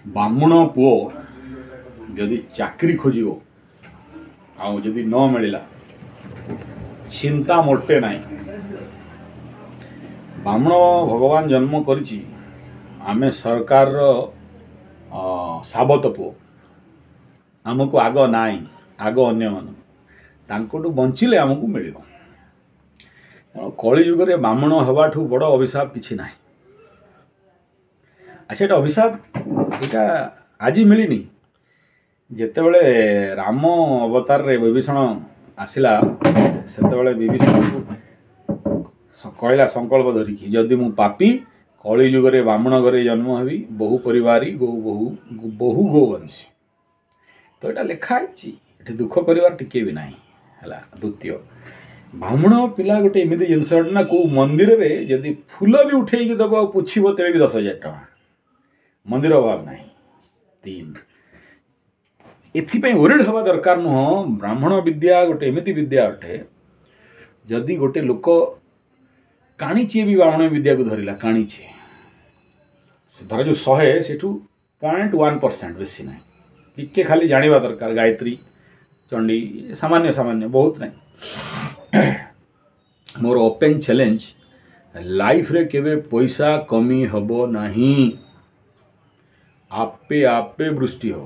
ବାମୁଣ ପୁଅ ଯଦି ଚାକିରି ଖୋଜିବ ଆଉ ଯଦି ନ ମିଳିଲା, ଚିନ୍ତା ମୋଟେ ନାହିଁ। ବାମୁଣ ଭଗବାନ ଜନ୍ମ କରିଛି, ଆମେ ସରକାରର ସାବତ ପୁଅ, ଆମକୁ ଆଗ ନାହିଁ, ଆଗ ଅନ୍ୟମାନଙ୍କୁ, ତାଙ୍କଠୁ ବଞ୍ଚିଲେ ଆମକୁ ମିଳିବ। ତେଣୁ କଳିଯୁଗରେ ବ୍ରାହ୍ମଣ ହେବାଠୁ ବଡ଼ ଅଭିଶାପ କିଛି ନାହିଁ। ଆଚ୍ଛା, ଏଇଟା ଅଭିଶାପ, ଏଇଟା ଆଜି ମିଳିନି। ଯେତେବେଳେ ରାମ ଅବତାରରେ ବିଭୀଷଣ ଆସିଲା, ସେତେବେଳେ ବିଭୀଷଣକୁ କହିଲା ସଂକଳ୍ପ ଧରିକି, ଯଦି ମୁଁ ପାପୀ କଳିଯୁଗରେ ବ୍ରାହ୍ମଣ ଘରେ ଜନ୍ମ ହେବି, ବହୁ ପରିବାରୀ ଗୋ ବହୁ ବହୁ ଗୋ ବଂଶୀ। ତ ଏଇଟା ଲେଖା ହେଇଛି, ଏଠି ଦୁଃଖ କରିବାର ଟିକେ ବି ନାହିଁ। ହେଲା। ଦ୍ୱିତୀୟ, ବ୍ରାହ୍ମଣ ପିଲା ଗୋଟେ ଏମିତି ଜିନିଷ ନା, କେଉଁ ମନ୍ଦିରରେ ଯଦି ଫୁଲ ବି ଉଠେଇକି ଦେବ ଆଉ ପୋଛିବ, ତେବେ ବି 10,000 ଟଙ୍କା, ମନ୍ଦିର ଅଭାବ ନାହିଁ। ତିନି, ଏଥିପାଇଁ ୱରିଡ୍ ହେବା ଦରକାର ନୁହଁ। ବ୍ରାହ୍ମଣ ବିଦ୍ୟା ଗୋଟେ ଏମିତି ବିଦ୍ୟା ଅଟେ, ଯଦି ଗୋଟେ ଲୋକ କାଣିଚିଏ ବି ବ୍ରାହ୍ମଣ ବିଦ୍ୟାକୁ ଧରିଲା, କାଣିଚିଏ ଧର ଯେଉଁ 100, ସେଠୁ 0.1%, ବେଶୀ ନାହିଁ, ଟିକେ ଖାଲି ଜାଣିବା ଦରକାର, ଗାୟତ୍ରୀ, ଚଣ୍ଡୀ, ସାମାନ୍ୟ ସାମାନ୍ୟ, ବହୁତ ନାହିଁ। ମୋର ଓପେନ୍ ଚ୍ୟାଲେଞ୍ଜ, ଲାଇଫରେ କେବେ ପଇସା କମି ହେବ ନାହିଁ, ଆପେ ଆପେ ବୃଷ୍ଟି ହେବ।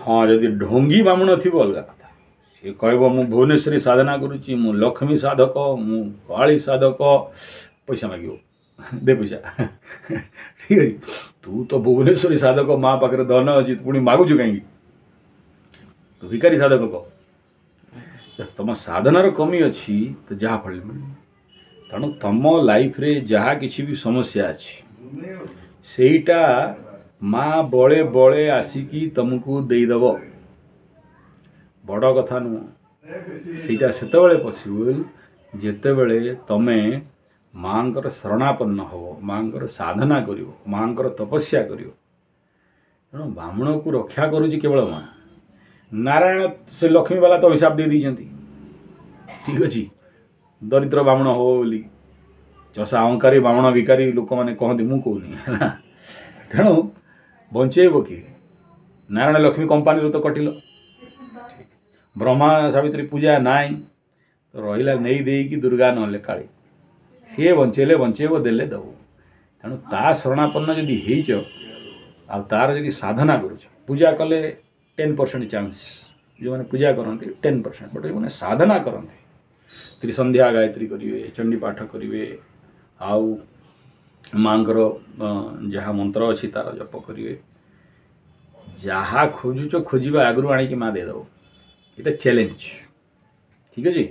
ହଁ, ଯଦି ଢଙ୍ଗି ବାମୁଣ ଥିବ ଅଲଗା କଥା, ସିଏ କହିବ ମୁଁ ଭୁବନେଶ୍ୱରୀ ସାଧନା କରୁଛି, ମୁଁ ଲକ୍ଷ୍ମୀ ସାଧକ, ମୁଁ କାଳୀ ସାଧକ, ପଇସା ମାଗିବ, ଦେ ପଇସା। ଠିକ୍ ଅଛି, ତୁ ତ ଭୁବନେଶ୍ୱରୀ ସାଧକ, ମା ପାଖରେ ଧନ ଅଛି, ପୁଣି ମାଗୁଛୁ କାହିଁକି? ତୁ ଭିକାରୀ ସାଧକ କହ। ତମ ସାଧନାର କମି ଅଛି ତ ଯାହା ଫଳରେ ମିଳିବ। ତେଣୁ ତମ ଲାଇଫରେ ଯାହା କିଛି ବି ସମସ୍ୟା ଅଛି, ସେଇଟା ମା ବଳେ ବଳେ ଆସିକି ତମକୁ ଦେଇଦେବ। ବଡ଼ କଥା ନୁହଁ। ସେଇଟା ସେତେବେଳେ ପସିବୁଲ୍ ଯେତେବେଳେ ତମେ ମାଆଙ୍କର ଶରଣାପନ୍ନ ହେବ, ମାଆଙ୍କର ସାଧନା କରିବ, ମାଆଙ୍କର ତପସ୍ୟା କରିବ। ତେଣୁ ବ୍ରାହ୍ମଣକୁ ରକ୍ଷା କରୁଛି କେବଳ ମା। ନାରାୟଣ ସେ ଲକ୍ଷ୍ମୀବାଲା ତ ଅଭିଶାପ ଦେଇ ଦେଇଛନ୍ତି, ଠିକ୍ ଅଛି, ଦରିଦ୍ର ବ୍ରାହ୍ମଣ ହେବ ବୋଲି। ଚଷା ଅହଙ୍କାରୀ ବ୍ରାହ୍ମଣ ଭିକାରୀ ଲୋକମାନେ କହନ୍ତି, ମୁଁ କହୁନି, ହେଲା। ତେଣୁ ବଞ୍ଚେଇବ କିଏ? ନାରାୟଣ ଲକ୍ଷ୍ମୀ କମ୍ପାନୀରୁ ତ କଟିଲ, ବ୍ରହ୍ମା ସାବିତ୍ରୀ ପୂଜା ନାହିଁ, ତ ରହିଲା ନେଇ ଦେଇକି ଦୁର୍ଗା ନହେଲେ କାଳୀ। ସିଏ ବଞ୍ଚେଇଲେ ବଞ୍ଚେଇବ, ଦେଲେ ଦେବ। ତେଣୁ ତା ଶରଣାପନ୍ନ ଯଦି ହେଇଛ ଆଉ ତାର ଯଦି ସାଧନା କରୁଛ, ପୂଜା କଲେ 10% ଚାନ୍ସ, ଯେଉଁମାନେ ପୂଜା କରନ୍ତି 10%, ବଟ୍ ଯେଉଁମାନେ ସାଧନା କରନ୍ତି, ତ୍ରିସନ୍ଧ୍ୟା ଗାୟତ୍ରୀ କରିବେ, ଚଣ୍ଡୀ ପାଠ କରିବେ, ଆଉ ମାଆଙ୍କର ଯାହା ମନ୍ତ୍ର ଅଛି ତାର ଜପ କରିବେ, ଯାହା ଖୋଜୁଛ ଖୋଜିବା ଆଗରୁ ଆଣିକି ମା ଦେଇଦେବ। ଏଇଟା ଚ୍ୟାଲେଞ୍ଜ, ଠିକ୍ ଅଛି।